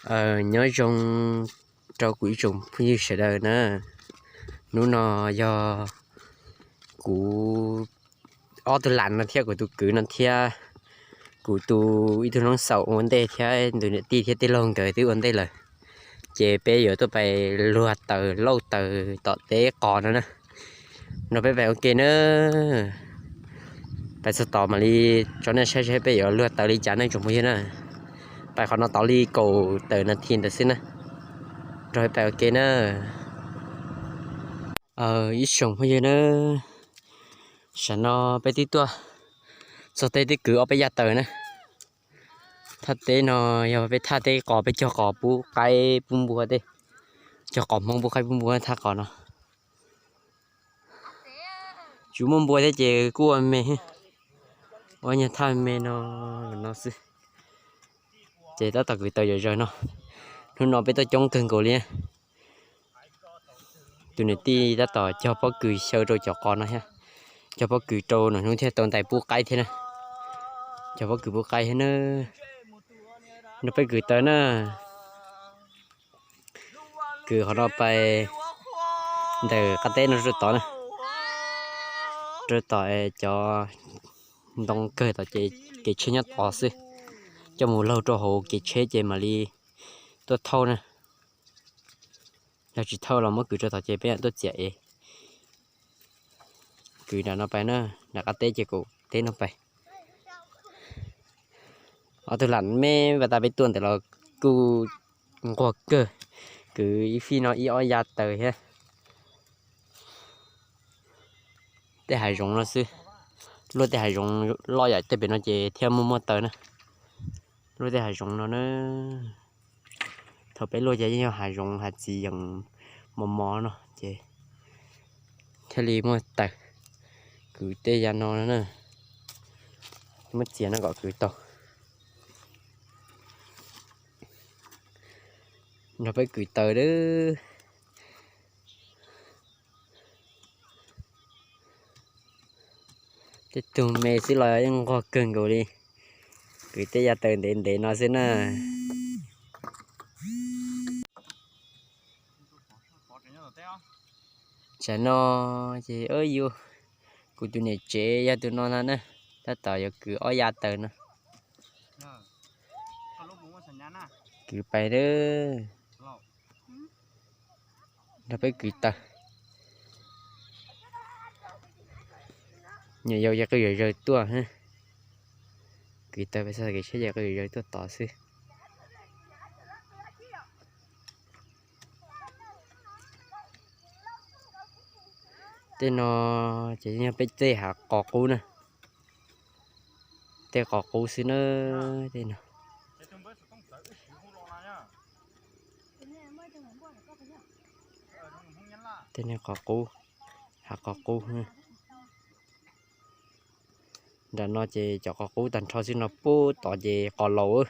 Nyob zoo rau kuv ib tsoom phooj ywg sawv daws na. Hnub no yog kuv ob tug lam no thiab kuv tus kwv no thiab kuv tus ib tug noob xaum ua ntej thiab nws niam tij thiab tij laug nkawd twb ua ntej lawm. Ces peb yuav tuaj pais luag taws lauj taws tom teb qos no na. Nrog peb pais ua ke na. Pais txog tod mam li tso nej saib seb peb yuav luag taws li cas ne tsoom phooj ywg na. Pais qhov no tod li kaum tawm nas this ntawd xwb na. Nrog peb pais ua ke na. Ib tsoom phooj ywg na, tam sim no peb twb tuaj txog teb twb kwv ob peb yav taws na. Thaj teb no yog peb thaj teb qos, peb cog qos pub qaib pub npua tej, cog qos Hmoob pub qaib pub npua thaj qos no. Tsis muaj npua thiab ces kuj ua me, ua nyuag thaj me no, no xwb. Ces tab tom kwv taws yam zawg no. Hnub no peb tuaj coob kawg nkaus li. Tus niam tij tab tom cog pob kws xyaw rau cov qos no thiab, cog pob kws rau nram hnub thiaj tau ntais pub qaib thiab na. Cog pob kws pub qaib thiab na. Nrog peb kwv taws na. Kwv qhov no pais ntawm qab teb no rau tod na. Rau tom cov ntoo kawg tom ces kev tsheb nyob tod xwb. Coj mus laug rau hauv kev tsheb ces mam li tuaj thauj na. Yog tsis thauj los muab kwv rau tod ces peb mam tuaj txiav es. Kwv nram no pais na, nram qab teb ces kaum teb no pais. Ob tug lam me pas tas peb tuaj ntawd los kuj nquag kawg, kwv ib fij no ib ob yav taws thiab. Tej hav zoov no xwb, luaj tej hav zoov loj yam tej pem no ces thiaj muaj muaj taws na. Luaj tej hav zoov no na. Thaum peb luaj ces yeej yog hav zoov hav txiv yeem mos mos no ces thiaj li muaj taws. Kwv tej yav no na, muab txiav no kom kwv tau. Nrog peb kwv taws lawm. Tej tug me xwb los yeej nquag kawg nkaus li. Kwv tej yav taws ntev ntev no xwb na. Tsam no ces yus, kuv tus niam tsev yog tus no ntag na, tab tom yuav kwv ob yav taws no. Kwv pais lawm. Nrog peb kwv taws. Nyuam yaus ces qw zawm zaws tuaj. Kwv taws pais txog kev tsheb ces qw zawm zaws tuaj tod xwb. Tej no ces yog peb tej hav qos qub na. Tej qos qub xwb na. Tej no, tej no qos qub, hav qos qub. Nram no ces cov qos qub tag nrho xwb no, pub tod ces qos laus.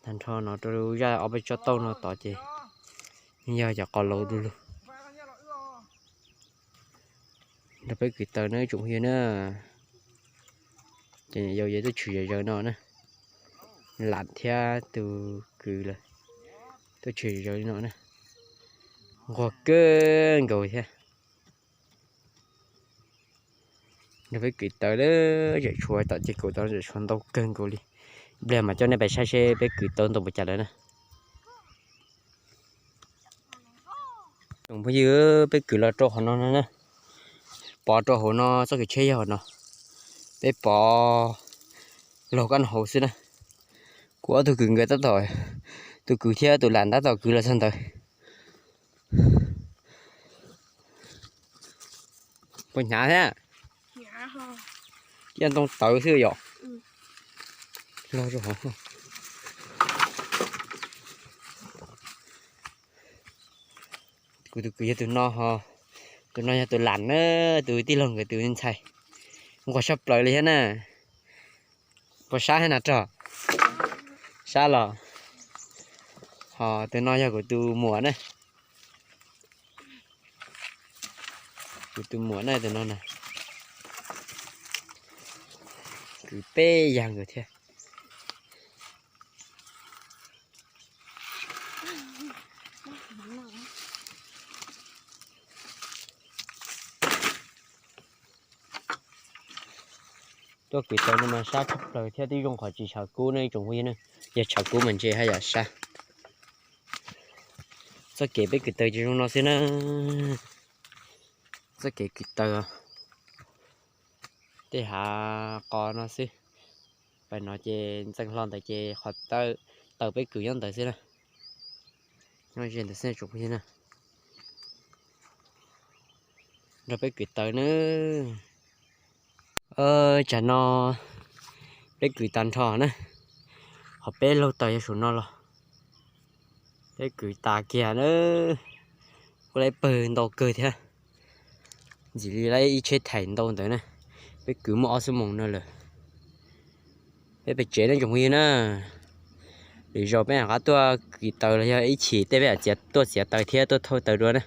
Tag nrho no rau zaj ob peb tsob tauj no tod ces yog cov qos laus du lug. Nrog peb kwv taws na tsoom phooj ywg na. Ces yus yuav tuaj tshwm zawm zaws no na. Lam thiab tus kwv lawm, tuaj tshwm zawm zaws li no na. Nquag kawg nkaus thiab. Nrog peb kwv taws lawm, zem tshuav tom ces kaum tod zem tshuav ntau kawg nkaus li. Ib pliag mam coj nej pais saib seb peb kwv tau ntau npaum cas lawm na. Tsoom phooj ywg, peb kwv los rau qhov no no na. Pov rau hauv no txoj kev tsheb yog hauv no. Peb pov laug kab no hauv xwb na. Kuv ob tug kwv nkawd tab tom, tus kwv thiab tus lam tab tom kwv los txog ntawd. Puas hnyav thiab? Coj ntoo tawv xwb yom. Kuv tus kwv yog tus no, tus no yog tus lam na, tus tij laug nkawd tus ntxhais. Nquag sab plaws li thiab na. Puas sab thiab na rog? Sab los. Ho tus no yog kuv tus muam na. Kuv tus muam na tus no na. Kwv peb yag nkawd thiab. Tuaj kwv taws no mas sab tshaj plaws thiab twb zoo qhov tsis tshav kub ne tsoom phooj ywg na. Yog tshav kub mas ntshe haj yam sab. Txoj kev peb kwv taws ces zoo no xwb na. Txoj kev kwv taws tej hav qos no xwb. Pem no ces ntxeev hlo ntawd ces qhov taws peb kwv nyob ntawd xwb na. Nyob ze ntawd xwb tsoom phooj ywg na. Nrog peb kwv taws na. Tsam no peb kwv tas nrho na. Qhov peb laug taws yog saum no los peb kwv tas kiag na. Ua lawv pawg ntau kawg thiab. Ntxim li lawv ib tsheb thaim ntau ntawd na. Peb kwv muaj ob xuab moos no lawm. Peb pem tsev ne tsoom phooj ywg na. Lwm zaus peb mam rov qab tuaj kwv taws los yog ib chim tej peb mam tuaj txiav taws thiab tuaj thauj taws dua na.